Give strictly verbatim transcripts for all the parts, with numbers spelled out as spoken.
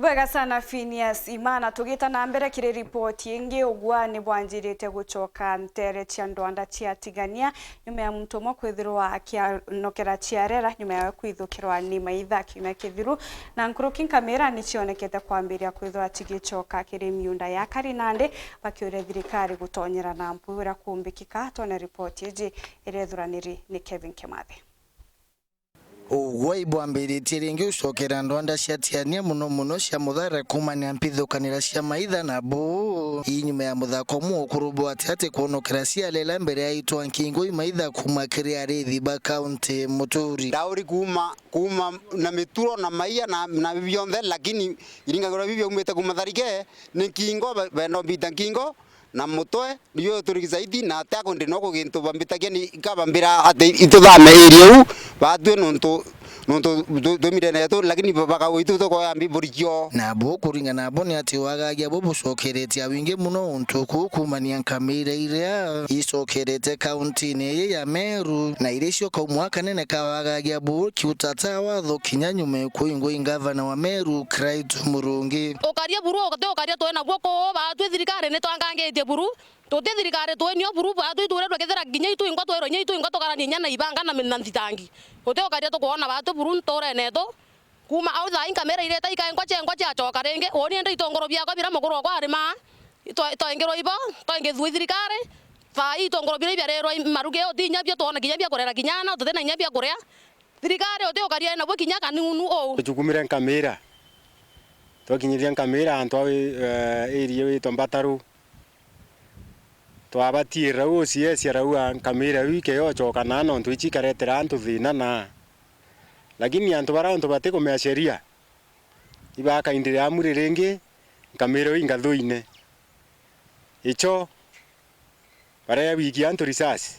Bwega sana Phineas Imana. Tugita na mbere kiri ripoti ingi, ugwani bwanjirite gucoka ntere cia ndwanda cia Tigania nyuma ya muntu umwe kwithirwa akianokera ciarera nyuma ya kwithukirwa ni maitha kiumia kithiru, na nkuruki nkamira ni cionekete kwambiria kwithirwa cigicoka kiri miunda ya kari nandi bakiuria thirikari gutonyera na mpwi uria kumbikika. Twone ripoti iji iria ithuraniri ni Kevin Kimathi. Ugwai bwambiritie ringi ucokera ndwanda cia Tiania, muno muno cia Muthara kuumania mpithukanira cia maitha na buu. Ii nyuma ya muthako umwe ukuru bwatiati kwonokera ciarera mbere ya itwa nkingo i maitha kuuma kiri arithi ba kaunti Muturi. Ndauri kuuma, kuuma na mituro na maia na, na bionthe, lakini iringagirwa biu biaumite kuuma Tharike ni nkingo, be-, benda mbita nkingo, na mutwe, nio turi gisaiti, na ate akundi no kugintu bambitagia ni kabambira ati ituthame area u, batue nontu, nontu tu-, tumirene yetu, lakini ba-, bakagwa itu tukoya mbi burikio. Nabo kuringana nabo ni ati wagagia bo bucokeretie wingi muno untu kuu kuumania nkamira iria icokerete kauntini ii ya Meru, na iria icioka umwa kanene ka wagagia buu kiutata watho kinya nyuma ya kuingwa i ngavana wa Meru, Kiraitu Murungi. Ukaria buru, uti ukaria twi nabuo kuu, batwi thirikari ni twangangitie buru. Tuti thirikari twi nio buru, batwi ithurirwe kethira kinya itwingwa twirwe inya itwingwa tukaranie inya na ibanga na mi-, na nthitangi. Uti ukaria tukwona batwi buru nturene yetu. Kuuma au thaa ii nkamira irite ikaengwa ciengwa ciacoka ringi. Uuni indi itunguru biakwa biria mukuru okwa arimaa, itwa-, itwaingirwa ibo, twaingithua i thirikari. Thaa ii itunguru biria ibiarirwa i marugi uti inya bio twona kinya bia kurera kinya ana, tuti na inya bia kuria. Thirikari uti ukaria nabo kinya kanunu uu. Tuchukumire nkamira. Twakinyithia nkamira antu au, eh, area yitwa Mbataru. Twabatiirira u uciecia rau a nkamira iu ikeyocoka naa nontu ici ikaretera antu thina naa. Lakini antu baria ontu batikumea sheria, ibakaindire amuri ringi nkamira iu ingathuine. Icho, bareewikia antu risasi,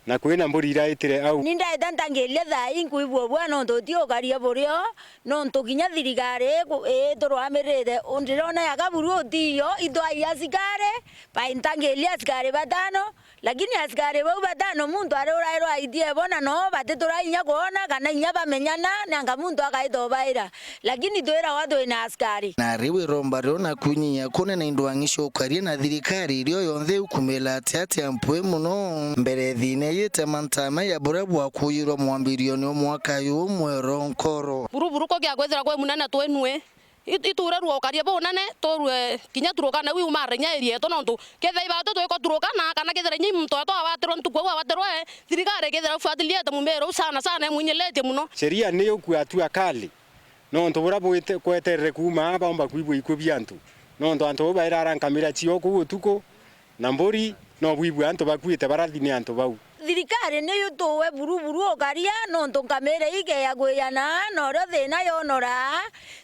na kwina mburi iraitire au. Ni ndaita ntangiria thaa ii nkwigua ubua nontu uti ukaria burio, nontu kinya thirikari iku-, iturwamirite, ndirona ya kaburu utiyo, itwai asikari, baintangiria asikari batano, lakini asikari bau batano muntu ari urairwa aitie bo, na noo batitura inya kwona kana inya bamenyana, nanga muntu akaita ubaira. Lakini twiragwa twina asikari. Na riu iromba rio na kunyia kunene indwang'i cia ukaria na thirikari irio yonthe ikumila ati ati ampwi muno mbere thina yite mantama ya buria bwakuyirwa mwambirioni o mwaka yu mweronkoro. Buru buru kugia kwithira kwi munene twinui. It-, iturerua ukaria bunene, turue kinya turukana wiu marenya area yetu nontu kethira ibatu twiko turukana kana kethira inya muntu wetu awatirwa ntuku au awatirwe, thirikari kethira ufuatiliete mumero u sana sana imwinyilitie muno. Sheria ni ukua hatua kali. Nontu buria bwite-, kweterere kuuma aa baumba kwibua ikuu bia antu. Nontu antu bau bairara nkamira cio kuu utuku, na mburi, no bwibue antu bakuite barathi ni antu bau. Thirikari ni yutuwe buru buru ukaria, nontu nkamira ii ikeya kwiana, na urio thina yonora,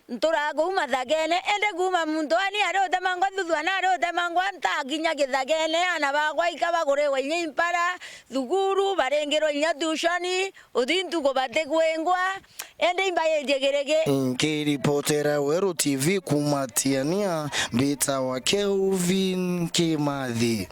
ntura kuuma thakene, indi kuuma muntu ani ari utemangwa thuthua na ari utemangwa ntakinya githakene, ana bakwa ika baguriwa inya impara, thukuru, baringirwa inya tushoni, uthi ntuku batikwingwa, indi imbayitie kirigi. Nkiripotera Weru T V kuuma Tiania, mbitawa Kelvin Kimathi.